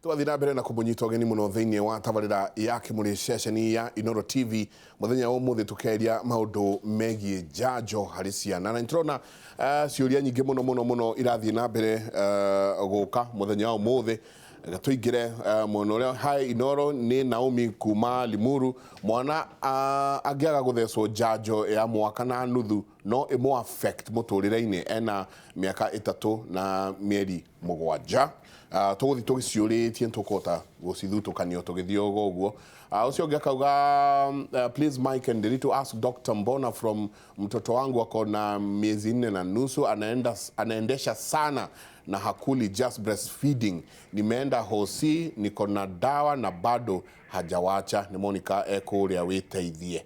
Tũgathiĩ na mbere na kũmũnyita ũgeni mũno thĩinĩ wa tabarĩra ya Kĩmũrĩ, ceceni ya Inoro TV. Mũthenya wa ũmũthĩ tũkeria maũndũ megiĩ njanjo harĩ ciana, na nĩtũrona ciũria nyingĩ mũno mũno mũno irathiĩ na mbere gũka mũthenya wa ũmũthĩ. Reke tũingĩre mwena ũrĩa. Hi Inoro, nĩ Naomi kuma Limuru. Mwana angĩaga gũthecwo njanjo ya mwaka na nuthu, no ĩmũ affect mũtũrĩre-inĩ? Ena mĩaka 3 na mĩeri 7. Tũgũthiĩ tũgĩciũrĩtie, nĩtũkũhota gũcithutũkanio tũgĩthiĩ ũguo ũguo. Ũcio ũngĩ akauga, "Please Mike and Ndiritu, ask Dr. Mbona from mtoto wangu ako na miezi 4 na nusu, anaendesha sana na hakuli, just breastfeeding. Nimeenda hosi, niko na dawa na bado hajawacha." Nĩ Monica ekũrĩa wĩteithie.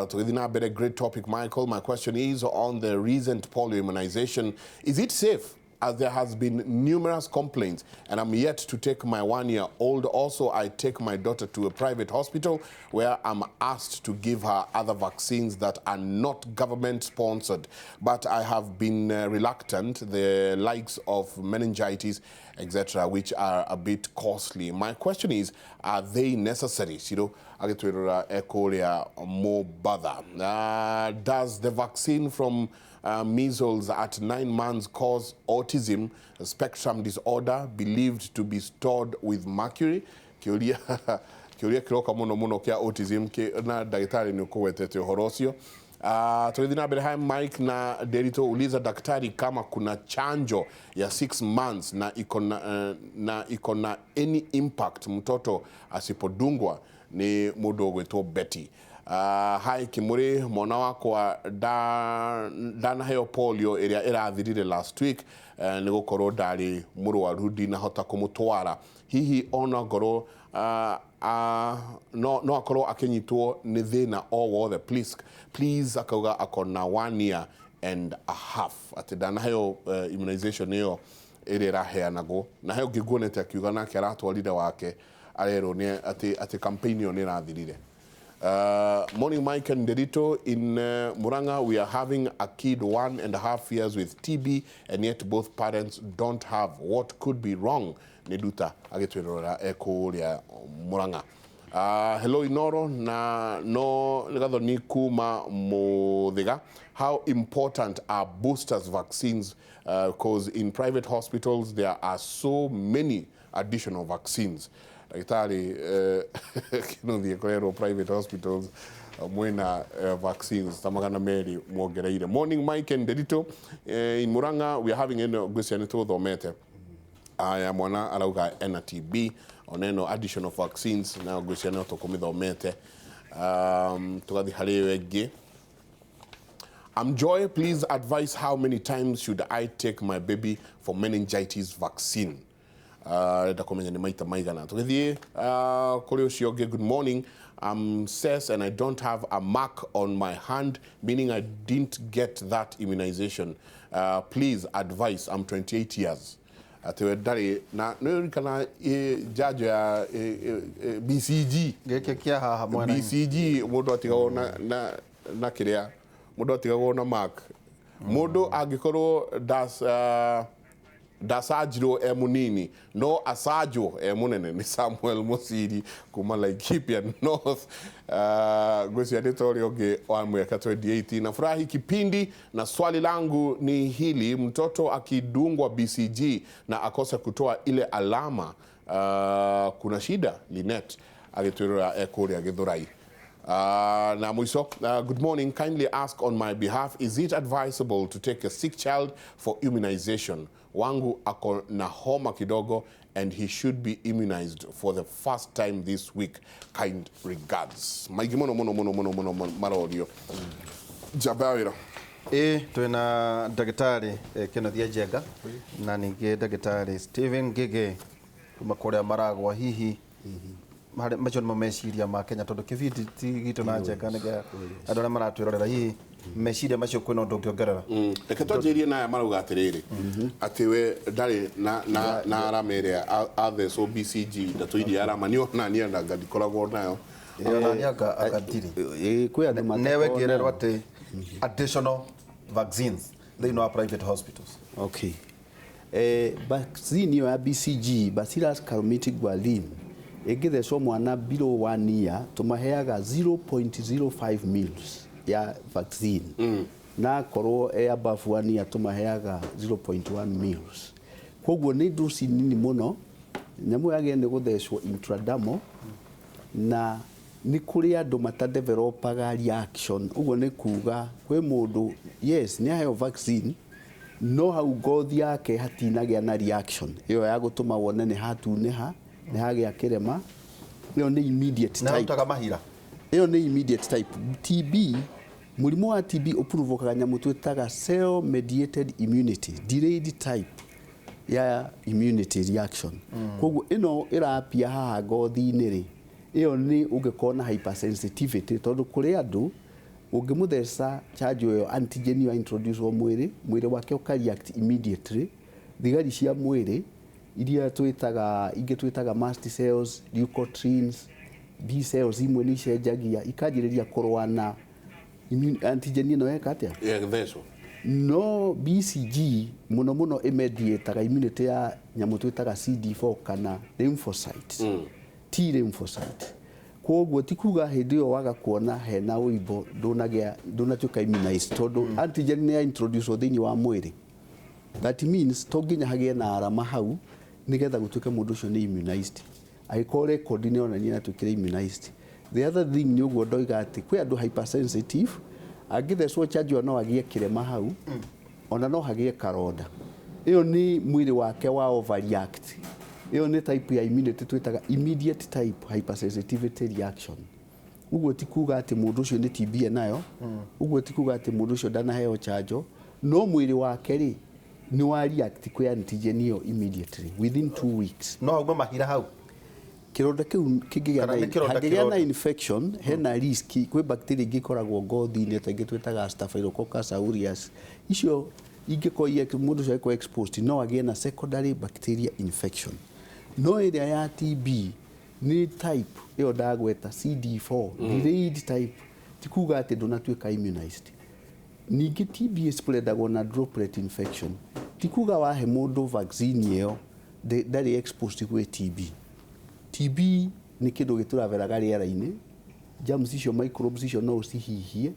Tũgĩthiĩ na mbere, "Great topic, Michael. My question is on the recent polio immunization. Is it safe, as there has been numerous complaints and I'm yet to take my 1-year-old? Also, I take my daughter to a private hospital where I'm asked to give her other vaccines that are not government sponsored. But I have been reluctant, the likes of meningitis, etc., which are a bit costly. My question is, are they necessary?" Ciro agĩtwĩrora ekũrĩa Mombatha. "Does the vaccine from measles at 9 months cause autism spectrum disorder believed to be stored with mercury?" Kĩũria kĩroka mũno mũno kĩa autism na ndagĩtarĩ nĩ ũkũgwetete ũhoro ũcio. Tũgĩthiĩ na mbere, "Hi Mike na Derito, uliza daktari kama kuna chanjo ya 6 months na iko na any impact mtoto asipodungwa." Nĩ mũndũ ũgwĩtwo Betty. "Hi Kimuri, mwana wakwa ndanaheo polio ĩrĩa ĩrathirire last week, nĩ gũkorwo ndarĩ mũrwaru ndinahota kũmũtwara. Hihi ona ngorwo no akorwo akĩnyitwo nĩ thĩna o wothe? Please, please." Akauga akona 1 year and a half, atĩ ndanaheo immunization ĩyo ĩrĩa ĩraheanagwo. Na he ũngĩ nguonete akiuga nake aratwarire wake, arerwo nĩ atĩ campaign ĩyo nĩ ĩrathirire. "Morning, Mike and Derito. In Muranga, we are having a kid 1.5 years with TB, and yet both parents don't have. What could be wrong?" Nĩ Nduta agĩtwĩrora ekũrĩa Murang'a. "Hello Inoro, na no Gathoni kuma Muthiga. How important are boosters vaccines? Because in private hospitals there are so many additional vaccines." Ndagĩtarĩ kĩnũthie kũrerwo private hospitals mwĩna vaccines ta 200 mwongereire. "Morning, Mike and Derito. In Murang'a we are having," ĩno ngwĩciria nĩ tũthomete. Aya mwana arauga ena TB, ona ĩno additional vaccines nayo ngwĩciria no tũkũmĩthomete. Tũgathiĩ harĩ ĩyo ĩngĩ. "I'm Joy. Please advise, how many times should I take my baby for meningitis vaccine?" Arenda kũmenya nĩ maita maigana. Tũgĩthiĩ kũrĩ ũcio ũngĩ, "Good morning. I'm Ses and I don't have a mark on my hand, meaning I didn't get that immunization. Please advise. I'm 28 years." Atĩ we ndarĩ na nĩ ũririkana njanjo ya BCG? Gĩkĩ kĩa haha mwena. BCG mũndũ atigagwo na kĩrĩa, mũndũ atigagwo na mark. Mũndũ angĩkorwo ndacanjirwo e mũnini, no acanjwo e mũnene? Nĩ Samuel Mũciri kuma Laikipia North. Ngwĩciria nĩ ta ũrĩa ũngĩ wa mwaka 2018. "Nafurahi kipindi na swali langu ni hili: mtoto akidungwa BCG na akose kutoa ile alama, kuna shida?" Linet agĩtwĩrora ekũrĩa Gĩthũrai. Na mwiso, "Good morning. Kindly ask on my behalf, is it advisable to take a sick child for immunization? Wangu ako na homa kidogo and he should be immunized for the first time this week. Kind regards." Maingĩ mũno mũno mũno mũno mũno mũno marorio. Njamba ya wĩra. Ĩ twĩna ndagĩtarĩ Kenneth Njenga na ningĩ ndagĩtarĩ Stephen Ngige kuma kũrĩa Maragwa. Hihi macio nĩmo meciria ma Kenya, tondũ kĩbindi ti gitũ na Njenga nĩ kĩa andũ arĩa maratwĩrorera. Hihi meciria macio kwĩna ũndũ ũngĩongerera? Reke twanjĩrie naya marauga atĩrĩrĩ, atĩ we ndarĩ na arama ĩrĩa athecwo BCG, ndatũirie arama. Niĩ ona niĩ anga ndikoragwo nayo. Ĩ, ona niĩ anga ndirĩ. Ĩ, kwĩ andũ newe matakoragwo ngĩrerwo nayo. Atĩ additional vaccines thĩinĩ wa private hospitals. Okay. Vaccine ĩyo ya BCG, Bacillus Calmette-Guerin, ĩngĩthecwo mwana below 1 year, tũmaheaga 0.05 mils ya vaccine, na akorwo e above 1 year tũmaheaga 0.1 mils. Koguo nĩ dosi nini mũno. Nyamũ yagĩrĩire nĩ gũthecwo intradermal, na nĩ kũrĩ andũ matadevelopaga reaction. Ũguo nĩ kuga kwĩ mũndũ, yes, nĩ aheo vaccine, no hau ngothi yake hatinagĩa na reaction ĩyo ya gũtũma wone nĩ hatunĩha, nĩ hagĩa kĩrema. Ĩyo nĩ immediate Na type. rutaga mahira. Ĩyo nĩ immediate type. TB, mũrimũ wa TB ũprovokaga nyamũ twĩtaga cell mediated immunity, delayed type ya immunity reaction. Koguo ĩno ĩrapia haha ngothi-inĩ rĩ, ĩyo nĩ ũngĩkorwo na hypersensitivity, tondũ kũrĩ andũ ũngĩmũtheca chanjo ĩyo, antigen ĩyo introduce mwĩrĩ, mwĩrĩ wake ũka react immediately. Thigari cia mwĩrĩ iria twĩtaga, ingĩ twĩtaga mast cells, leukotrienes, B cells imwe, nĩ icenjagia ikanjĩrĩria kũrũa na immune antigen ĩno yeka atĩa? Yathecwo. No BCG mũno mũno ĩmediataga immunity ya nyamũ twĩtaga CD4 kana lymphocytes, T lymphocyte. Koguo ti kuga hĩndĩ ĩyo waga kuona hena ũimbo ndũnagĩa, ndũnatuĩka immunized, tondũ antigen nĩ ya introduce thĩinĩ wa mwĩrĩ. That means to nginya hagĩe na arama hau nĩgetha gũtuĩke mũndũ ũcio nĩ immunized, angĩkorwo record nĩ yonania nĩ immunized. The other thing nĩ ũguo ndoiga atĩ kwĩ andũ hypersensitive, angĩthecwo chanjo no agĩe kĩrema hau, ona no hagĩe karonda. Ĩyo nĩ mwĩrĩ wake wa overreact. Ĩyo nĩ type ya immunity twĩtaga immediate type hypersensitivity reaction. Ũguo ti kuga atĩ mũndũ ũcio nĩ TB enayo, ũguo ti kuga atĩ mũndũ ũcio ndanaheo chanjo, no mwĩrĩ wake rĩ nĩ wa react kwĩ antigen ĩyo immediately within 2 weeks. No aume mahira hau? Kĩronda kĩu kĩngĩgĩa Kana na nĩ kĩronda hangĩgĩa na kĩronda? infection, hena risk. Kwĩ bacteria ingĩ ikoragwo ngothi-inĩ ta ingĩ twĩtaga Staphylococcus aureus. Icio ingĩkorwo mũndũ ũcio angĩkorwo exposed, no agĩe na secondary bacteria infection. No ĩrĩa ya TB nĩ type ĩyo ndagweta, CD4 delayed type, ti kuga atĩ ndũnatuĩka immunized. Ningĩ TB spreadagwo na droplet infection. Ti kuga wahe mũndũ vaccine ĩyo ndarĩ exposed gwĩ TB. TB nĩ kĩndũ gĩtũraveraga rĩera-inĩ. Germs icio, microbes icio, no ũcihihie.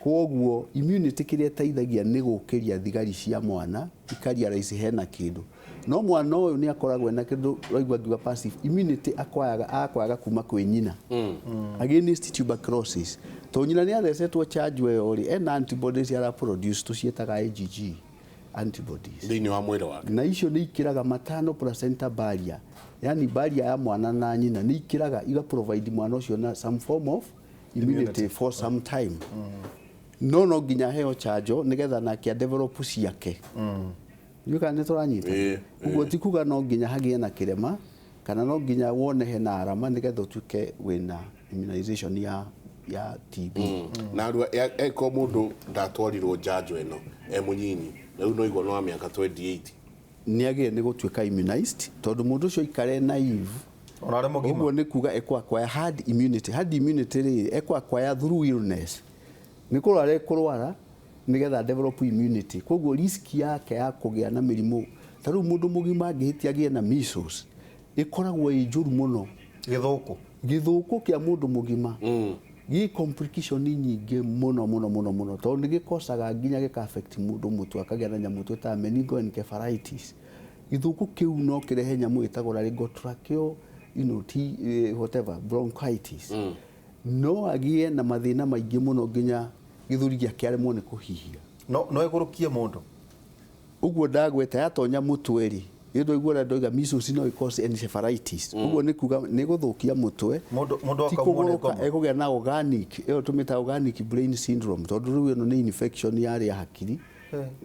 Koguo immunity kĩrĩa ĩteithagia nĩ gũkĩria thigari cia mwana ikarealize hena kĩndũ, no mwana ũyũ nĩ akoragwo ena kĩndũ raigua ngiuga passive immunity, akwayaga kuma kwĩ nyina against tuberculosis, tondũ nyina nĩ athecetwo chanjo ĩyo rĩ, ena antibodies ara produce, tũciĩtaga IgG antibodies thĩinĩ wa mwĩrĩ wake. Na icio nĩ ikĩraga maternal placenta barrier, yani barrier ya mwana na nyina, nĩ ikĩraga iga provide mwana ũcio na some form of immunity for some time. No nginya heo chanjo nĩgetha nake develop ciake. Ndiũĩ kana nĩ tũranyita. Ĩĩ. Ũguo ti kuga no nginya hagĩe na kĩrema kana no nginya wone hena arama nĩgetha ũtuĩke wĩna immunization ya TB. Na arua eko mũndũ ndatwarirwo njanjo ĩno e mũnyinyi, rĩu no igua no wa mĩaka 28? Nĩ agĩrĩire nĩ gũtuĩka immunized, tondũ mũndũ ũcio aikare naive. Ona arĩ mũgima. Ũguo nĩ kuga ekũ acquire herd immunity. Herd immunity rĩ, ekũ acquire through illness, nĩ kũrwara ekũrwara nĩgetha develop immunity. Koguo risk yake ya kũgĩa na mĩrimũ, ta rĩu mũndũ mũgima angĩhĩtia agĩe na measles, ĩkoragwo ĩ njũru mũno. Gĩthũkũ. Gĩthũkũ kĩa mũndũ mũgima gĩ complication nyingĩ mũno mũno mũno mũno, tondũ nĩ gĩkocaga nginya gĩka affect mũndũ mũtwe, akagĩa na nyamũ twĩtaga meningoencephalitis. Gĩthũkũ kĩu no kĩrehe nyamũ ĩtagwo laryngotracheal whatever bronchitis. No agĩe na mathĩna maingĩ mũno nginya gĩthũri gĩake aremwo nĩ kũhihia. No ĩgũrũkie mũndũ? Ũguo ndagweta yatonya mũtwe rĩ, nĩ igua ũrĩa ndoiga, measles no ĩcause encephalitis. Ũguo nĩ kuga nĩ gũthũkia mũtwe. Mũndũ Ti akaumwo nĩ kũgũrũka, ngoma. Ekũgĩa na organic, ĩyo tũmĩtaga organic brain syndrome, tondũ rĩu ĩno nĩ infection yarĩa hakiri,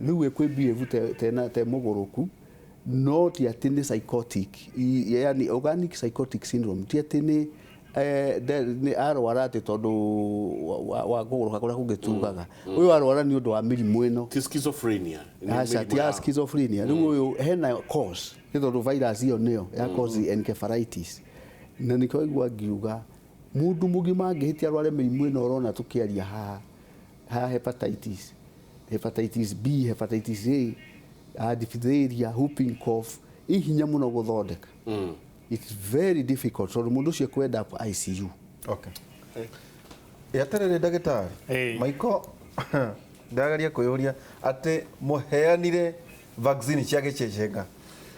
rĩu ĩkwĩ tena te mũgũrũku. No ti atĩ nĩ psychotic, yani organic psychotic syndrome, ti atĩ nĩ nĩ arwara atĩ tondũ wa kũgũrũka kũrĩa kũngĩ tugaga ũyũ arwara nĩ ũndũ wa mĩrimũ ĩno. Ti schizophrenia? Nĩ Aca, mĩrimũ ti ya schizophrenia. Rĩu ũyũ hena cause, nĩ tondũ virus ĩyo nĩyo ya cause encephalitis. Na nĩkĩo igua ngiuga mũndũ mũgima angĩhĩtia arware mĩrimũ ĩno ũrona tũkĩaria haha, ha hepatitis, hepatitis B, hepatitis A, Diphtheria, whooping cough, ĩ hinya mũno gũthondeka. It's very difficult tondũ mũndũ ũcio kwenda up ICU. Okay. Eterere ndagĩtarĩ. Ĩĩ. Maiko ndĩrageria kwĩyũria atĩ mũheanire vaccine cia gĩcecenga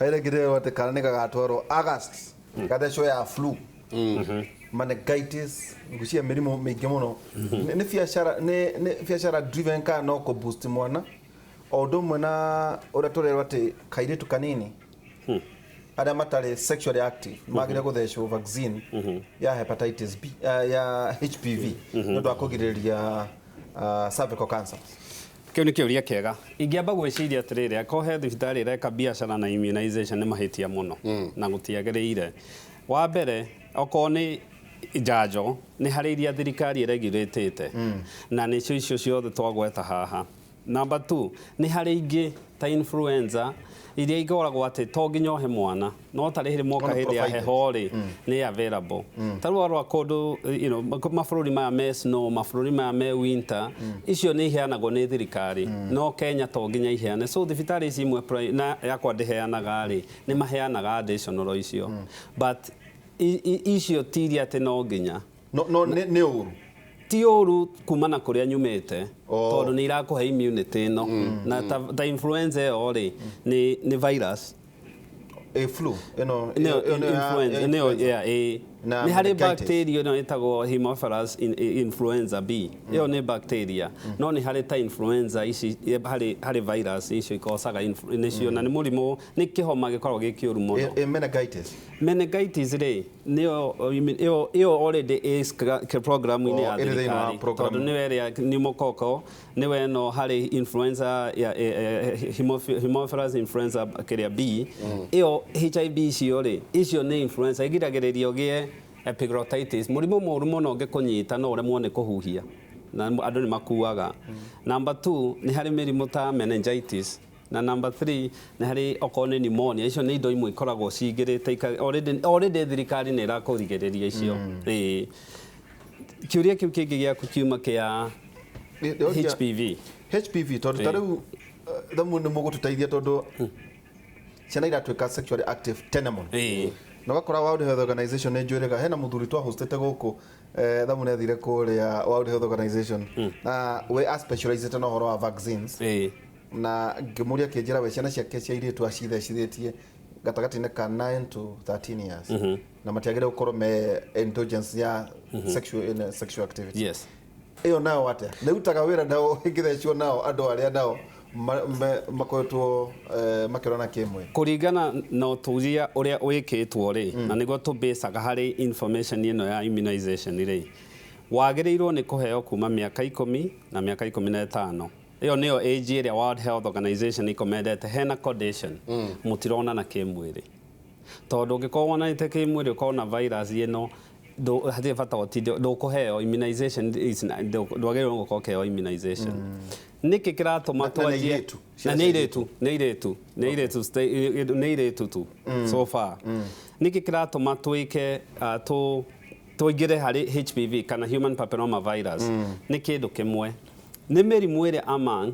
harĩ ngĩrĩrwo atĩ kana nĩ gagatwarwo August gathecwo ya flu, meningitis, ngwĩciria mĩrimũ mĩingĩ mũno. Nĩ biacara driven kana no kũ boost mwana o ũndũ ũmwe na ũrĩa tũrerwo atĩ kairĩtu kanini arĩa matarĩ sexually active magĩrĩire gũthecwo vaccine ya hepatitis B, ya HPV nĩ ũndũ wa kũgirĩrĩria cervical cancer. Kĩu nĩ kĩũria kĩega. Ingĩamba gwĩciria atĩrĩrĩ, akorwo he thibitarĩ ĩreka biacara na immunization, nĩ mahĩtia mũno na gũtiagĩrĩire. Wa mbere, okorwo nĩ njanjo, nĩ harĩ iria thirikari ĩregulatĩte na nĩcio icio ciothe twagweta haha. Number two, nĩ harĩ ingĩ ta influenza iria ikoragwo atĩ to nginya ũhe mwana, no tarĩ hĩrĩ moka No nĩ hĩndĩ ya provided. heho rĩ, nĩ available. Ta rĩu warora kũndũ mabũrũri maya me snow, mabũrũri maya me winter, icio nĩ iheanagwo nĩ thirikari, no Kenya to nginya iheane. So thibitarĩ ici imwe na yakwa ndĩheanaga rĩ, nĩ maheanaga additional icio, but icio ti iria atĩ no nginya. No nĩ ũru? Ti ũru kuma na kũrĩa nyumĩte, Oh. tondũ nĩ irakũhe immunity ĩno na ta influenza ĩyo rĩ, nĩ virus. Ĩ flu ĩno? Nĩyo ĩyo nĩyo influenza ya nĩyo influenza. Yeah, ĩ. Na Nĩ harĩ meningitis. bacteria ĩno ĩtagwo Haemophilus influenza B, ĩyo nĩ bacteria, no nĩ harĩ ta influenza ici, harĩ virus icio ikocaga nĩcio, na nĩ mũrimũ, nĩ kĩhoma gĩkoragwo gĩ kĩũru mũno. Ĩ meningitis? Meningitis rĩ, nĩyo ĩyo already ĩ program-inĩ ya Oh, ĩrĩ thĩinĩ wa thirikari program. tondũ nĩwe ĩrĩa pneumococcal, nĩwe ĩno harĩ influenza ya Haemophilus influenza kĩrĩa B, ĩyo HIB, icio rĩ, icio nĩ influenza ĩgiragĩrĩria ũgĩe epiglottitis, mũrimũ mũũru mũno ũngĩkũnyita no ũremwo nĩ kũhuhia na andũ nĩ makuaga. Number two, nĩ harĩ mĩrimũ ta meningitis, na number three, nĩ harĩ okorwo nĩ pneumonia. Icio nĩ indo imwe ikoragwo cingĩrĩte already thirikari nĩ ĩrakũrigĩrĩria icio. Ĩĩ. Kĩũria kĩu kĩngĩ gĩaku kiuma kĩa HPV. HPV, tondũ ta rĩu thamu nĩ mũgũtũteithia tondũ ciana iratuĩka sexually active tene mũno na ũgakora World Health Organization nĩ njwĩrĩga hena mũthuri twahostete gũkũ, thamu nĩ athire kũrĩa World Health Organization na we a specialized na ũhoro wa vaccines na ngĩmũria akĩnjĩra we ciana ciake cia airĩtu acithecithĩtie gatagatĩ-inĩ ka 9 to 13 years na matiagĩrĩire gũkorwo me indulgence ya sexual, in sexual activity. Ĩyo nayo atĩa, nĩ rutaga wĩra nao ĩngĩthecwo nao andũ arĩa nao makoretwo makĩrona kĩmwe? Kũringana na ũtuĩria ũrĩa wĩkĩtwo rĩ, na nĩguo tũbĩcaga harĩ information ĩno ya immunization rĩ, wagĩrĩirwo nĩ kũheo kuma mĩaka 10 na mĩaka 15. Ĩyo nĩyo age ĩrĩa World Health Organization ĩkomendete hena condition mũtironana kĩmwĩrĩ, tondũ ũngĩkorwo wonanĩte kĩmwĩrĩ ũkorwo na virus ĩno, hatirĩ bata ũtinde ndũkũheo immunization, ndwagĩrĩirwo gũkorwo ũkĩheo immunization. Nĩkĩ kĩratũma Na nĩ twanjie airĩtu? Na nĩ airĩtu, nĩ airĩtu, nĩ airĩtu, nĩ airĩtu tu so far. Nĩkĩ kĩratũma twĩke tũingĩre harĩ HPV kana human papilloma virus? Nĩ kĩndũ kĩmwe, nĩ mĩrimũ ĩrĩa among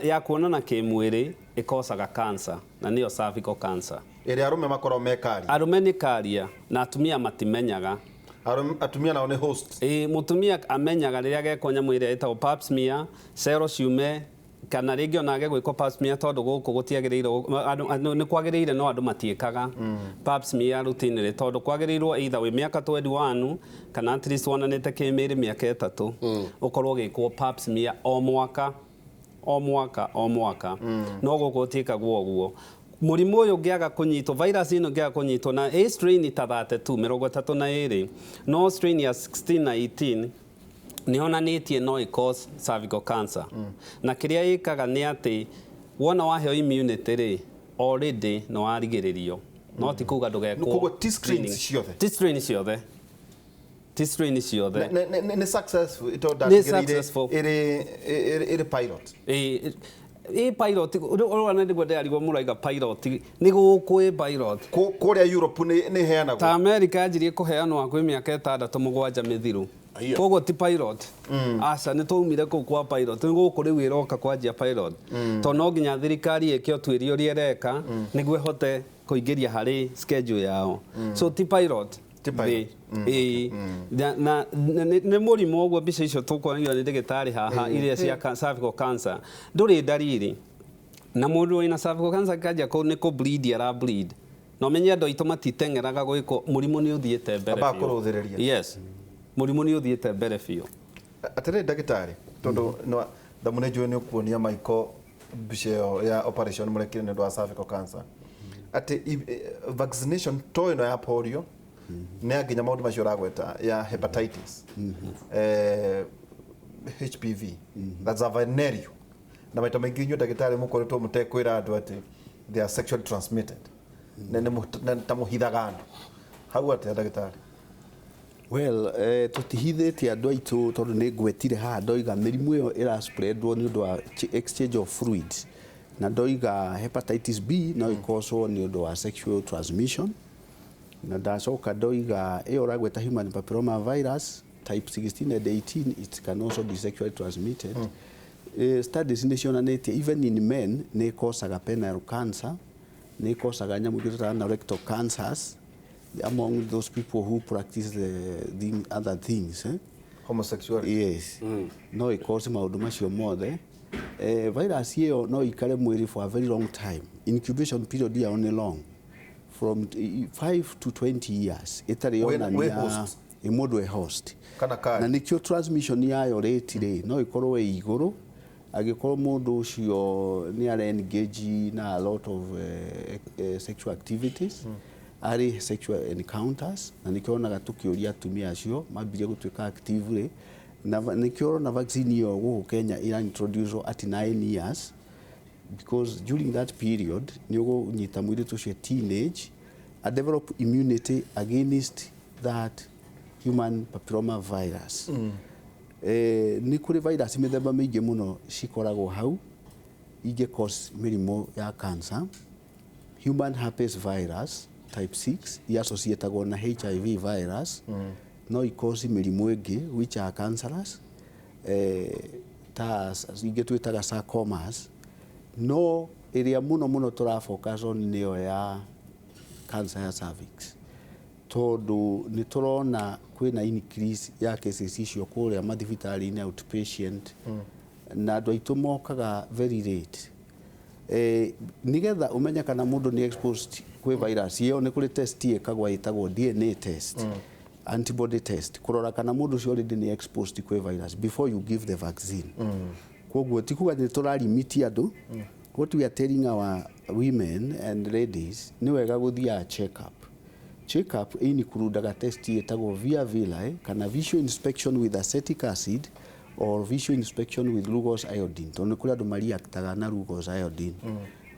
ya kuonana kĩmwĩrĩ ĩkocaga cancer, na nĩyo cervical cancer. Ĩrĩa arũme makoragwo mekari? Arũme nĩ karia na atumia matimenyaga. Atumia nao nĩ host? Ĩ, mũtumia amenyaga rĩrĩa gekwo nyamũ ĩrĩa ĩtagwo pap smear, cero ciume, kana rĩngĩ ona age gwĩkwo pap smear, tondũ gũkũ gũtiagĩrĩirwo, nĩ kwagĩrĩire no andũ matiĩkaga pap smear routinely, tondũ kwagĩrĩirwo either wĩ mĩaka 21 kana at least wonanĩte kĩmĩrĩ mĩaka 3, ũkorwo ũgĩkwo pap smear o mwaka o mwaka o mwaka, no gũkũ gũtiĩkagwo ũguo. Mũrimũ ũyũ ũngĩaga kũnyitwo, virus ĩno ĩngĩaga kũnyitwo na A strain ta 32, 32, no strain ya 16 na 18 nĩ yonanĩtie no ĩ cause cervical cancer. Na kĩrĩa ĩkaga nĩ atĩ wona waheo immunity rĩ, already nĩ warigĩrĩrio, no ti kuga ndũgekwo Koguo ti strains screening. ciothe? Ti strain ciothe, ti strain ciothe. Nĩ successful tondũ Nĩ ndatigĩrĩire successful. ĩrĩ pilot? Ĩ pilot ũrona, nĩguo ndĩrarigwo mũraiga pilot nĩ gũkũ ĩ pilot. Kũrĩa Europe nĩ ĩheanagwo? Ta America yanjirie kũheanwo hakuhĩ mĩaka 6 7 mĩthiru. Aiyo. Koguo ti pilot, aca, nĩ twaumire kũu kwa pilot, nĩ gũkũ rĩu ĩroka kwanjia pilot, tondũ no nginya thirikari ĩke ũtuĩria ũrĩa ĩreka nĩguo ĩhote kũingĩria harĩ schedule yao. So ti pilot. Ti pilot. Ĩĩ. Na nĩ mũrimũ ũguo, mbica icio tũkuonio nĩ ndagĩtarĩ haha iria cia cervical cancer, ndũrĩ ndariri, na mũndũ wĩna cervical cancer kanjia kũ nĩ kũ bleed, ara bleed, na ũmenye andũ aitũ matiteng'eraga gwĩkwo, mũrimũ nĩ ũthiĩte mbere Ambaga biũ. kũrũthĩrĩria. Yes, mũrimũ nĩ ũthiĩte mbere biũ. Atĩrĩrĩ ndagĩtarĩ, tondũ no thamu nĩ njũĩ nĩ ũkuonia Michael mbica ĩyo ya operation mũrekire nĩ ũndũ wa cervical cancer, atĩ vaccination to ĩno ya polio, nĩ ya nginya maũndũ macio ũragweta ya hepatitis, HPV, that's a venereal, na maita maingĩ inyuĩ ndagĩtarĩ mũkoretwo mũtekwĩra andũ atĩ they are sexually transmitted. Nĩ ta mũhithaga andũ hau atĩa, ndagĩtarĩ? Well, tũtihithĩte andũ aitũ, tondũ nĩ ngwetire haha ndoiga mĩrimũ ĩyo ĩra spreadwo nĩ ũndũ wa exchange of fluids, na ndoiga hepatitis B no ĩkoswo nĩ ũndũ wa sexual transmission, na ndacoka ndoiga ĩyo ũragweta human papilloma virus type 16 and 18, it can also be sexually transmitted. Studies nĩ cionanĩtie even in men nĩ ĩkosaga penile cancer, nĩ ĩkosaga nyamũ ingĩ tũtaga na rectal cancers among those people who practice the other things, eh? Homosexuality. Yes, no ĩkose maũndũ macio mothe. Virus ĩyo no ikare mwĩrĩ for a very long time. Incubation period yao nĩ long, from 5 to 20 years ĩtarĩ Wĩ yonania host. Ĩ mũndũ e host. Kana carrier. Na nĩkĩo transmission yayo rate rĩ no ĩkorwo ĩ igũrũ angĩkorwo mũndũ ũcio nĩ ara engage na a lot of sexual activities, arĩ sexual encounters. Na nĩkĩo onaga tũkĩũria atumia acio mambirie gũtuĩka active rĩ, na nĩkĩo ũrona vaccine ĩyo gũkũ Kenya ĩra introduce at 9 years, because during that period nĩ ũgũnyita mũirĩtu ũcio teenage a develop immunity against that human papilloma virus. Nĩ kũrĩ virus mĩthemba mĩingĩ mũno cikoragwo hau ingĩ cause mĩrimũ ya cancer. Human herpes virus type 6 iassociatagwo na HIV virus, no icause mĩrimũ ĩngĩ which are cancerous, ta ingĩ twĩtaga sarcomas, no ĩrĩa mũno mũno tũra focus on nĩyo ya cancer ya cervix, tondũ nĩ tũrona kwĩna increase ya cases icio kũrĩa mathibitarĩ-inĩ outpatient, na andũ aitũ mokaga very late. Nigetha ũmenye kana mũndũ nĩ exposed kwĩ virus ĩyo, nĩ kũrĩ test ĩkagwo ĩtagwo DNA test, antibody test, kũrora kana mũndũ ũcio already nĩ exposed kwĩ virus before you give the vaccine. Koguo ti kuga nĩ tũrarimiti andũ. What we are telling our women and ladies, nĩ wega gũthiaga check up. Check up ĩincludaga test ĩtagwo via villi kana visual inspection with acetic acid or visual inspection with Lugol's iodine, tondũ nĩ kũrĩ andũ mariactaga na Lugol's iodine,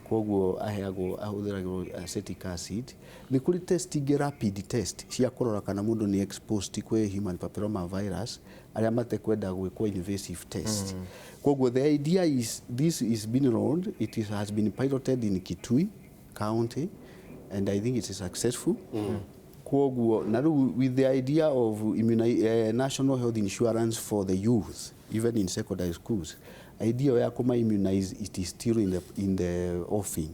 koguo aheagwo ahũthĩragĩrwo acetic acid. Nĩ kũrĩ test ingĩ, rapid test, cia kũrora kana mũndũ nĩ exposed kwĩ human papilloma virus, arĩa matekwenda gwĩkwo invasive test. Koguo the idea is this is been rolled, it has been piloted in Kitui County and I think it is successful. Koguo na rĩu with the idea of national health insurance for the youth even in secondary schools, idea ya kũma immunize, it is still in the offing,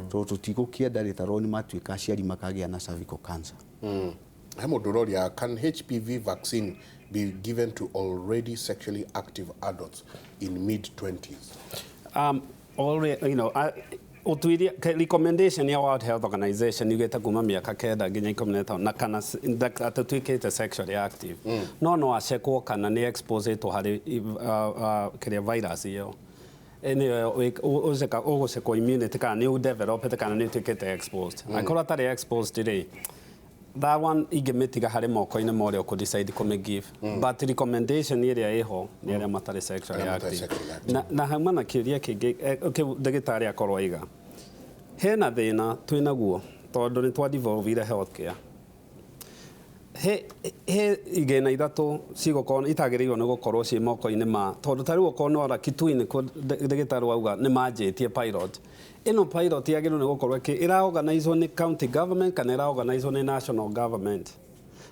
tondũ tũtigũkĩenda rĩtarwo nĩ matuĩka aciari makagĩa na cervical cancer. He mũndũ ũroria, can HPV vaccine be given to already sexually active adults in mid 20s? Already, ũtuĩria recommendation ya World Health Organization yugĩte kuma mĩaka 9 nginya 15 na kana atatuĩkĩte sexually active, no acekwo kana nĩ exposetwo harĩ kĩrĩa virus ĩyo. Nĩyo ũgũcekwo immunity kana nĩ ũdevelopete kana nĩ ũtuĩkĩte exposed. Angĩkorwo atarĩ exposed rĩ, that one ingĩmĩtiga harĩ moko-inĩ ma ũrĩa ũkũdecide kũmĩgive, but recommendation ĩrĩa ĩho nĩ arĩa matarĩ sexually Arĩa matarĩ active. sexually active. Na hauma na kĩũria kĩngĩ, kĩu ndagĩtarĩ akorwo aiga hena thĩna twĩ naguo, tondũ nĩ twa devolvire healthcare, he igĩna ithatũ cigũkorwo itagĩrĩirwo nĩ gũkorwo ciĩ moko-inĩ ma, tondũ ta rĩu okorwo nĩ Kitui nĩkuo ndagĩtarĩ wauga nĩ manjĩtie pilot ĩno. Pilot yagĩrĩirwo nĩ gũkorwo ĩra organizwo nĩ county government kana ĩra organizwo nĩ national government?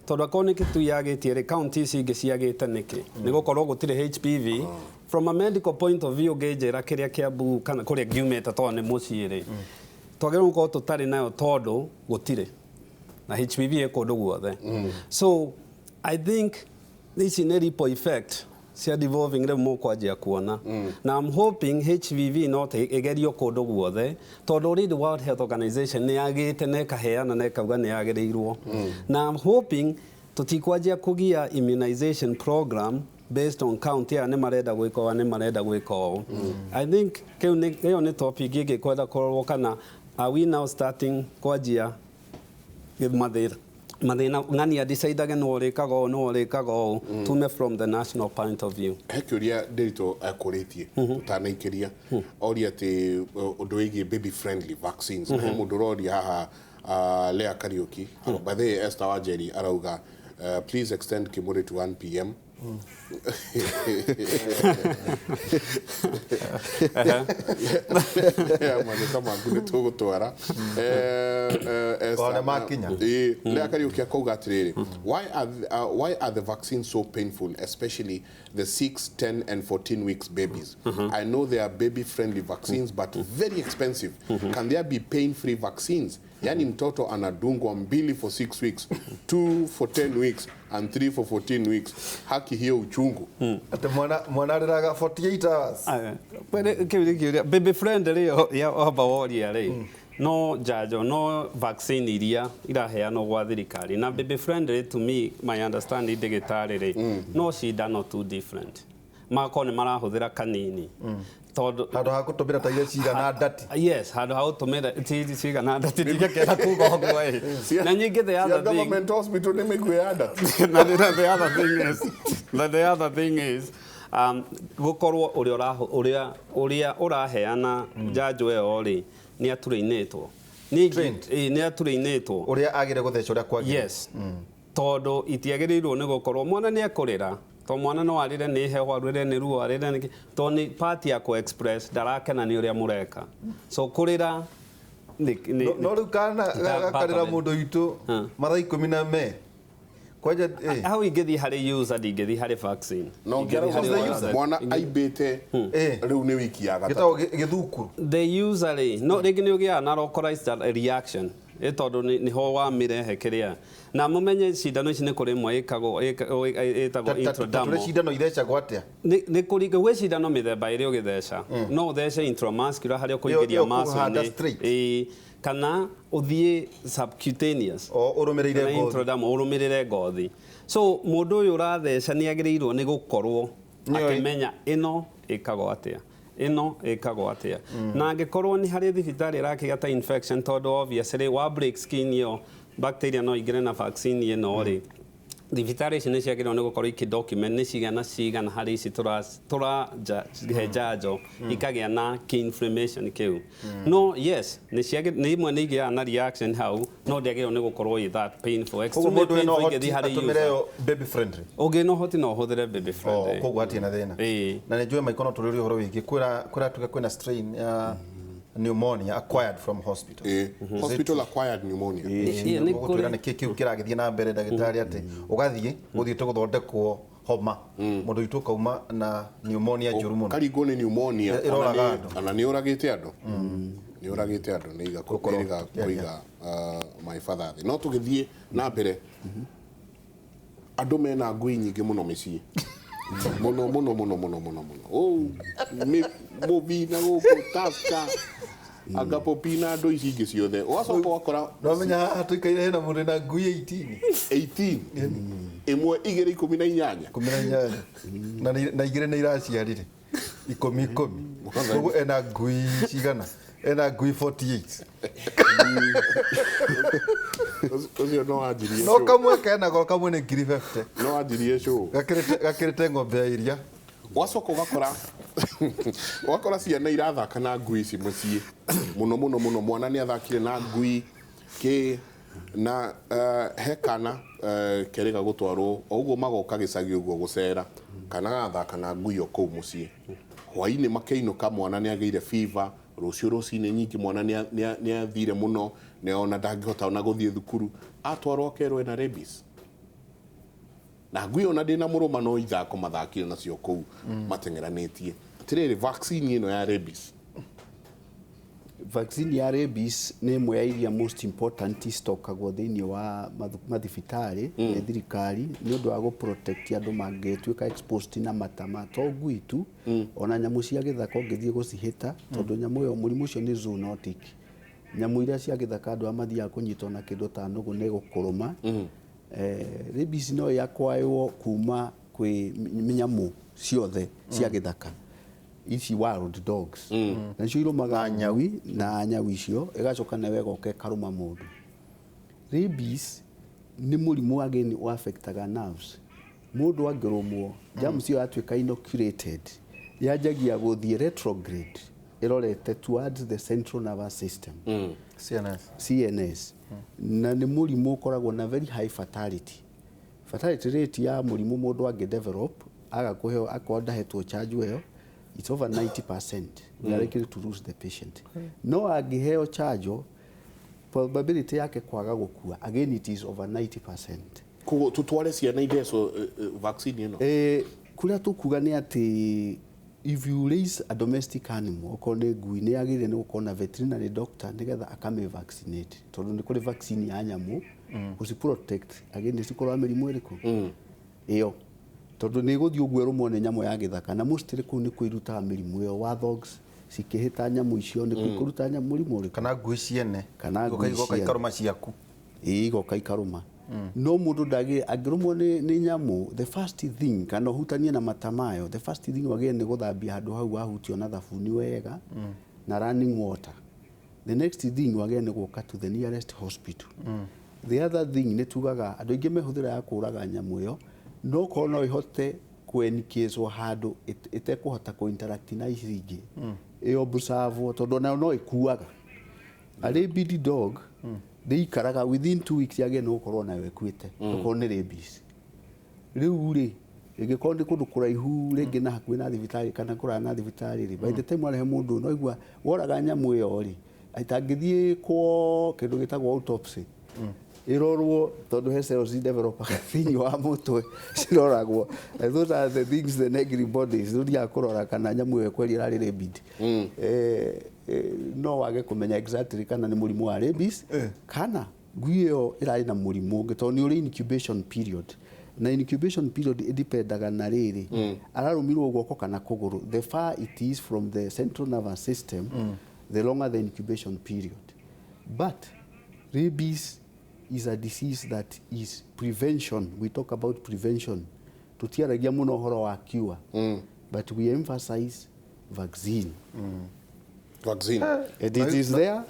Tondũ akorwo nĩ Kitui yagĩtie rĩ, county ici ingĩ ciagĩte nĩkĩ? Nĩ gũkorwo gũtirĩ HPV. From a medical point of view, ũngĩnjĩra kĩrĩa Kiambu kana kũrĩa ngiumĩte, tondũ nĩ mũciĩ rĩ, twagĩrĩirwo gũkorwo tũtarĩ nayo tondũ gũtirĩ na HPV ĩ kũndũ guothe. So I think ici nĩ ripple effect cia devolving rĩu mũkwanjia kuona, na I'm hoping HPV no ĩgerio kũndũ guothe, tondũ already World Health Organization nĩ yagĩte na ĩkaheana na ĩkauga nĩ yagĩrĩirwo, na I'm hoping tũtikwanjia kũgia immunization program based on county aya nĩ marenda gwĩka ũũ, nĩ marenda gwĩka ũũ. I think kĩu nĩ ĩyo nĩ topic ĩngĩkwenda kũrorwo, kana are we now starting kwanjia mathĩna ng'ania decidage nũ ũrĩkaga ũũ, nũ ũrĩkaga ũũ, tume from the national point of view. He kĩũria ndĩritũ ekũrĩtie tũtanaikĩria, oria atĩ ũndũ wĩgiĩ baby friendly vaccines, na he mũndũ ũroria haha, Lea Kariuki. By the way, Esther Wanjeri arauga, "Please extend Kimuri to 1 p.m." Mathĩka maku nĩ tũgũtwara. Ona makinya. Ĩĩ, Lea Kariuki akauga atĩrĩrĩ, why are the vaccines so painful, especially the 6, 10 and 14 weeks babies? I know they are baby friendly vaccines, but very expensive. Can there be pain free vaccines? Yani mtoto anadungwa mbili for 6 weeks, 2 for 10 weeks and 3 for 14 weeks. Haki hiyo uchungu." Atĩ mwana arĩraga 48 hours. Kĩu nĩ kĩũria baby friend rĩ, ya wamba woria rĩ, no njanjo no vaccine iria iraheanwo gwa thirikari na baby friend rĩ, to me, my understanding, ndĩgĩtarĩ rĩ, no cindano two different magakorwo nĩ marahũthĩra kanini tondũ Handũ ha gũtũmĩra ta iria cigana ndati. Yes, handũ ha gũtũmĩra ti cigana ndati, ndigakena kuga ũguo ĩ. Na nyingĩ the Cia other thing government hospital nĩ mĩguĩ ya ndati. Na the other thing is the other thing is gukorwo ũrĩa ũrĩa ũrĩa ũraheana njanjo ĩyo rĩ, nĩ atũrĩinĩtwo. Trained. Nĩ atũrĩinĩtwo. Ũrĩa agĩrĩire gũthecwo ũrĩa kwagĩrĩire. Yes, tondũ itiagĩrĩirwo nĩ gũkorwo mwana nĩ ekũrĩra, tondũ mwana no arĩre nĩ heho, arĩre nĩ ruo, arĩre nĩ tondũ nĩ part ya kũ express ndarakena nĩ ũrĩa mũreka, so kũrĩra No rĩu kana gakarĩra mũndũ witũ mathaa ikũmi na me kwanja Hau ingĩthiĩ harĩ user, ndingĩthiĩ harĩ vaccine. Na Ingĩthiĩ harĩ ũngĩarauga user. mwana aimbĩte rĩu nĩ wiki ya gatatũ. Gĩtagwo gĩthukuru. The user rĩ, no rĩngĩ nĩ ũgĩaga na localized reaction ĩ tondũ nĩho wamĩrehe kĩrĩa, na mũmenye cindano ici nĩ kũrĩ ĩmwe ĩkagwo ĩtagwo Tũrĩ intradermal. cindano ithecagwo atĩa? Nĩ kũringa gwĩ cindano mĩthemba ĩrĩ ũgĩtheca. No ũthece intramuscular harĩa ũkũingĩria Ĩyo ũkũhanda muscle-inĩ. Straight. Ĩĩ, kana ũthiĩ subcutaneous O ũrũmĩrĩire kana ngothi. intradermal ũrũmĩrĩre ngothi. So mũndũ ũyũ ũratheca nĩ agĩrĩirwo nĩ gũkorwo Nĩoĩ. akĩmenya ĩno ĩkagwo atĩa, ĩno ĩkagwo atĩa, na angĩkorwo nĩ harĩ thibitarĩ ĩrakĩgĩa ta infection, tondũ obviously wa break skin ĩyo bacteria no ingĩre na vaccine ĩno rĩ, thibitarĩ ici nĩ ciagĩrĩirwo nĩ gũkorwo ikĩ document nĩ cigana cigana harĩ ici tũrahe njanjo ikagĩa na kĩ-inflammation kĩu. No yes, nĩ imwe nĩ igĩaga na reaction hau, no ndĩagĩrĩirwo nĩ gũkorwo ĩ that painful, Koguo extremely mũndũ wĩna painful ũhoti ingĩthiĩ harĩ atũmĩre user. ĩyo baby friendly. Ũngĩ na ũhoti no ũhũthĩre baby O friendly. koguo hatirĩ na thĩna. Ĩĩ. Na nĩ njũĩ maiko no tũrĩrie ũhoro wĩgiĩ kwĩra tuge kwĩna strain ya pneumonia acquired from hospital. Ĩĩ, hospital acquired pneumonia. Ĩĩ, nĩ Gũtwĩra kũrĩ nĩ kĩ kĩu kĩragĩthiĩ na mbere, ndagĩtarĩ, atĩ ũgathiĩ ũthiĩte gũthondekwo homa, mũndũ witũ ũkauma na pneumonia njũru mũno. Karingwo nĩ pneumonia. Ĩroraga ona andũ. Ona nĩ ũragĩte andũ, nĩ ũragĩte andũ, nĩ iga Gũkorwo nĩ tũkĩaria. kũiga my father thĩ. No tũgĩthiĩ na mbere, andũ mena ngui nyingĩ mũno mĩciĩ, mũno mũno mũno mũno mũno mũno. Oh, mũbi na gũkũ Tusker, agapopi na andũ ici ingĩ ciothe, ũgacoka ũgakora No menya haha tũikaire hena mũndũ na ngui 18. 18, ĩmwe, igĩrĩ, 18. 18 na igĩrĩ nĩ iraciarire ikũmi ikũmi, koguo ena ngui cigana? Ena ngui 48. Ũcio no wanjirie No show. Kamwe kena goro, kamwe nĩ ngiri 50. No wanjirie show. Gakĩrĩte ng'ombe ya iria. Wacoka ũgakora ciana irathaka na ngui ici mũciĩ mũno mũno mũno. Mwana nĩ athakire na ngui kĩ na he kana kerĩga gũtwarwo o ũguo, magoka gĩcagi ũguo gũcera, kana gagathaka na ngui o kũu mũciĩ. Hwainĩ makĩinũka, mwana nĩ agĩire fever. Rũciũ rũcinĩ nyingĩ mwana nĩ athire mũno, nĩ ona ndangĩhota ona gũthiĩ thukuru. Atwarwo akerwo ena rabies. Na ngui ona ndĩna mũrũma no ithako mathakire nacio kũu mateng'eranĩtie. Atĩrĩrĩ, vaccine ĩno ya rabies? Vaccine ya rabies nĩ ĩmwe ya iria most important citokagwo thĩinĩ wa mathibitarĩ nĩ thirikari nĩ ũndũ wa gũ protect andũ mangĩtuĩka exposed na matama, to ngui tu, ona nyamũ cia gĩthaka ũngĩthiĩ gũcihĩta, tondũ nyamũ ĩyo, mũrimũ ũcio nĩ zoonotic. Nyamũ iria cia gĩthaka andũ arĩa mathiaga kũnyitwo na kĩndũ ta nũgũ nĩ gũkũrũma. Rabies no yakwaywo kuma kwĩ nyamũ ciothe cia gĩthaka ici wild dogs, na nicio irũmaga nyawi, na nyau icio ĩgacoka nayo ĩgoka ĩkarũma mũndũ. Rabies nĩ mũrimũ again affectaga nerves. Mũndũ angĩrũmwo, germs ĩyo yatuĩka inoculated, yanjagia gũthiĩ retrograde ĩrorete towards the central nervous system. CNS. CNS. Na nĩ mũrimũ ũkoragwo na very high fatality. Fatality rate ya mũrimũ mũndũ angĩ develop aga kũheo, akorwo ndahetwo chanjo ĩyo, it's over 90%. We are likely to lose the patient. No angĩheo chanjo, probability yake kwaga gũkua again, it is over 90%. Koguo tutware ciana ithecwo vaccine ĩno? Kũrĩa tũkuga nĩ atĩ if you raise a domestic animal, okorwo nĩ ngui, nĩ yagĩrĩire nĩ gũkorwo na veterinary doctor nĩgetha akamĩ vaccinate, tondũ nĩ kũrĩ vaccine ya nyamũ gũci protect against kũrwara mĩrimũ ĩrĩkũ ĩyo, tondũ nĩ ĩgũthiĩ ũguo ĩrũmwo nĩ nyamũ ya gĩthaka, na mostly kũu nĩ kwĩrutaga mĩrimũ ĩyo. Warthogs cikĩhĩta nyamũ icio nĩ kũruta nyamũ mũrimũ ũrĩkũ. Kana ngui ciene. Kana ngui igoka ciene. Ikarũma ciaku. Ĩĩ, igoka ikarũma. No mũndũ ndagĩ angĩrũmwo nĩ nyamũ, the first thing, kana ũhutanie na mata mayo, the first thing wagĩrĩire nĩ gũthambia handũ hau wahutio na thabuni wega na running water. The next thing wagĩrĩire nĩ gũka to the nearest hospital. The other thing nĩ tugaga andũ aingĩ mehũthĩra ya kũraga nyamũ ĩyo, no korwo no ĩhote kwenikĩcwo handũ ĩtekũhota kũ interact na ici ingĩ, ĩ observe, tondũ onayo no ĩkuaga. A rabid dog ndĩikaraga within 2 weeks, yagĩrĩire nĩ gũkorwo nayo ĩkuĩte okorwo nĩ rabies. Rĩu rĩ, ĩngĩkorwo nĩ kũndũ kũraihu rĩngĩ na hakuhĩ na thibitarĩ kana kũraya na thibitarĩ rĩ, by the time warehe mũndũ no igua woraga nyamũ ĩyo rĩ, ĩtangĩthiĩ kwa kĩndũ gĩtagwo autopsy ĩrorwo, tondũ he cells developaga thĩinĩ wa mũtwe ciroragwo. And those are the things, the negri bodies rĩu kũrora kana nyamũ ĩyo kweri ĩrarĩ rabid. No wage kũmenya exactly kana nĩ mũrimũ wa rabies kana ngui ĩyo ĩrarĩ na mũrimũ ũngĩ, tondũ nĩ ũrĩ incubation period, na incubation period ĩdipendaga na rĩrĩ ararũmirwo guoko kana kũgũrũ. The far it is from the central nervous system, the longer the incubation period. But rabies is a disease that is prevention. We talk about prevention, tutiaragia mũno ũhoro wa cure, but we emphasize vaccine. Vaccine. And it is there,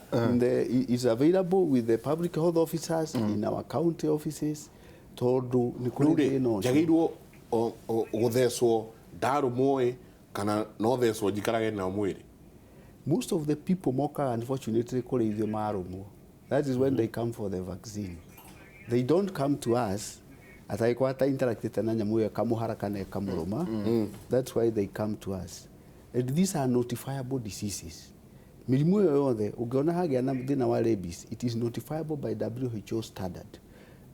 is available with the public health officers in our county offices, tondũ nĩ kũrĩ Rĩu rĩ, thĩna ũcio. Njagĩrĩirwo gũthecwo ndarũmwo ĩ, kana no thecwo njikarage nao mwĩrĩ? Most of the people mokaga unfortunately kũrĩ ithuĩ marũmwo. That is when they come for the vaccine. They don't come to us atagĩkorwo ata interactĩte na nyamũ ĩyo ĩkamũhara kana ĩkamũrũma. That's why they come to us. And these are notifiable diseases. Mĩrimũ ĩyo yothe ũngĩona hagĩa na thĩna wa rabies, it is notifiable by WHO standard.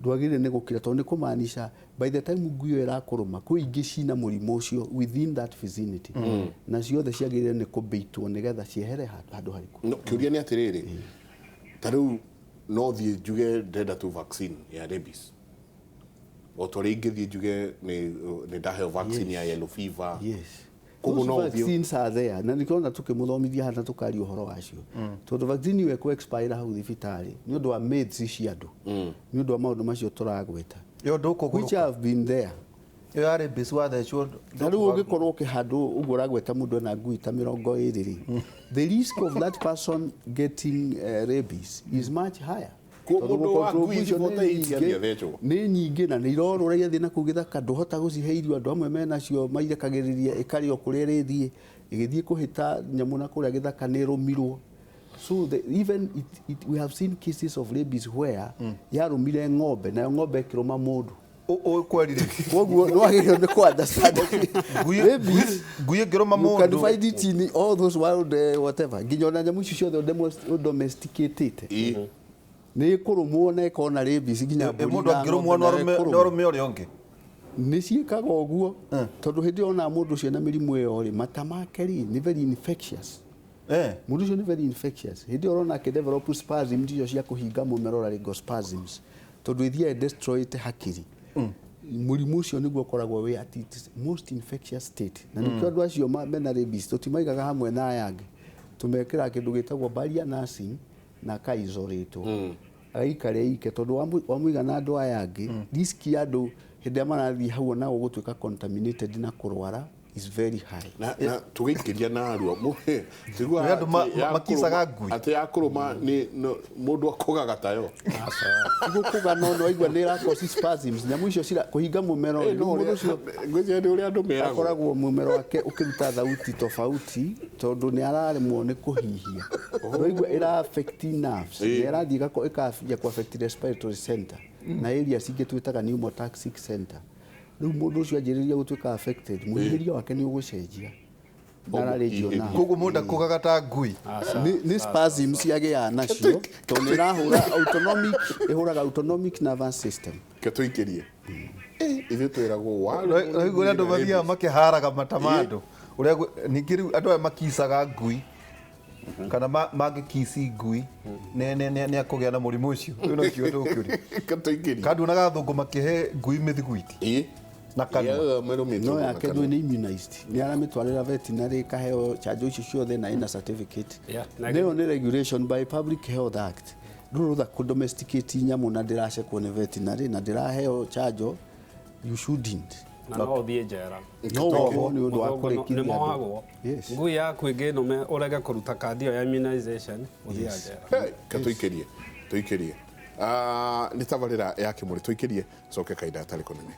Ndwagĩrĩire nĩ gũkira, tondũ nĩ kũmaanisha by the time ngui ĩyo ĩrakũrũma, kwĩ ingĩ cina mũrimũ ũcio within that vicinity, na ciothe ciagĩrĩire nĩ kũbĩitwo nĩgetha ciehere handũ harĩkũ. No, kĩũria nĩ atĩrĩrĩ, ta rĩu no thiĩ njuge ndĩrenda tu vaccine ya rabies, o ta ũrĩa ingĩthiĩ njuge nĩ ndaheo vaccine ya yellow fever? Yes. Koguo Those no ũthiĩ- vaccines are there, na nĩkĩona tũkĩmũthomithia haha na tũkaria ũhoro wacio, tondũ vaccine ĩyo ĩkũ expire hau thibitarĩ nĩ ũndũ wa myths cia andũ, nĩ ũndũ wa maũndũ macio tũragweta, Ĩyo ndũkũgũrũka. which have been there. Ĩyo ya rabies wathecwo? Na rĩu ũngĩkorwo ũkĩhandwo ũguo ũragweta mũndũ ena ngui ta 20 rĩ, the risk of that person getting rabies is much higher. Koguo Tondũ mũndũ wa gũkorwo ngui ngui icio nĩ 48 nyingĩ- athiĩ athecwo. Nĩ nyingĩ na nĩ irorũra igathiĩ na kũu gĩthaka, ndũhota gũcihe irio. Andũ amwe menacio mairekagĩrĩria ĩkarĩo kũrĩa ĩrĩthiĩ, ĩgĩthiĩ kũhĩta nyamũ na kũrĩa gĩthaka nĩ ĩrũmirwo. So even we have seen cases of rabies where yarũmire ng'ombe, nayo ng'ombe ĩkĩrũma mũndũ. Ũkwerire. Koguo nĩ wagĩrĩirwo nĩ kũ understand rabies, Ngui ĩngĩrũma you can mũndũ. find it in all those wild whatever, nginya ona nyamũ icio ciothe ũdomesticatĩte nĩ ĩkũrũmwo na ĩkona rabies, nginya Ĩ mbũri mũndũ na angĩrũmwo ng'ombe no nayo arũme ĩkũrũmwo. no arũme ũrĩa ũngĩ. Nĩ ciĩkaga ũguo tondũ hĩndĩ ĩyo ona mũndũ ũcio na mĩrimũ ĩyo rĩ, mata make rĩ nĩ very infectious. Mũndũ ũcio nĩ very infectious. Hĩndĩ ĩyo ũrona akĩ develop spasm icio cia kũhinga mũmero, laryngospasms, tondũ ĩthiaga destroyete hakiri. Mũrimũ ũcio nĩguo ũkoragwo wĩ at its most infectious state, na nĩkĩo andũ acio mena rabies tũtimaigaga hamwe na aya angĩ. Tũmekĩraga kĩndũ gĩtagwo barrier nursing na akaisolatwo, agaikare ike, tondũ wamũiga na andũ aya angĩ, risk ya andũ hĩndĩ ĩrĩa marathiĩ hau onao gũtuĩka contaminated na kũrwara is very high. Na tũgĩikĩria na arua. Nĩ andũ makicaga ngui. Atĩ ya kũrũma nĩ mũndũ akũgaga tayo. Gũkũga no waigua nĩ ĩra spasms, nyamũ icio cira kũhinga mũmero. No rĩu mũndũ ũcio ngwĩciria nĩ ũrĩa andũ meragwo. Akoragwo mũmero wake ũkĩruta thauti tofauti tondũ nĩ araremwo nĩ kũhihia. Waigua ĩra affect nerves, nĩ ĩrathiĩ ĩkambia kũ affect respiratory center na areas ingĩ twĩtaga pneumotaxic center. Rĩu mũndũ ũcio anjĩrĩria gũtuĩka affected, mũhihĩrie wake nĩ ũgũcenjia na ararĩnjio nerve. Koguo mũndũ akũgaga ta ngui. Nĩ spasms ciagĩaga nacio tondũ nĩ ĩrahũra autonomic, ĩhũraga autonomic nervous system. Ke tũikĩrie. Ithuĩ twĩragwo wa Raigua ũrĩa andũ mathiaga makĩharaga mata ma andũ ũrĩa ningĩ rĩu andũ aya makicaga ngui kana mangĩkici ngui nĩ akũgĩa na mũrimũ ũcio. Ũyũ no ũcio ũndũ ũkĩũria. Ke tũikĩrie. Kana nduonaga athũngũ makĩhe ngui mĩthiguiti na kanua? No yake ndũ nĩ immunized, nĩ aramĩtwarĩra veterinary ĩkaheo chanjo icio ciothe na ĩna certificate. Nĩyo nĩ regulation by Public Health Act. Ndũrĩ rũtha kũ domesticate nyamũ na ndĩracekwo nĩ veterinary na ndĩraheo chanjo, you shouldn't. Na no ũthiĩ njera. No wohwo nĩ ũndũ wa Mũthũngũ kũrĩkithia nĩ andũ. mohagwo. Yes. Ngui yaku ĩngĩnũme ũrege kũruta kandi ĩyo ya immunization, ũthiaga njera. Hey, ke tũikĩrie tũikĩrie. Ah, nĩ tabarĩra ya kĩmũrĩ. Tũikĩrie coke kahinda gatarĩ kũnene.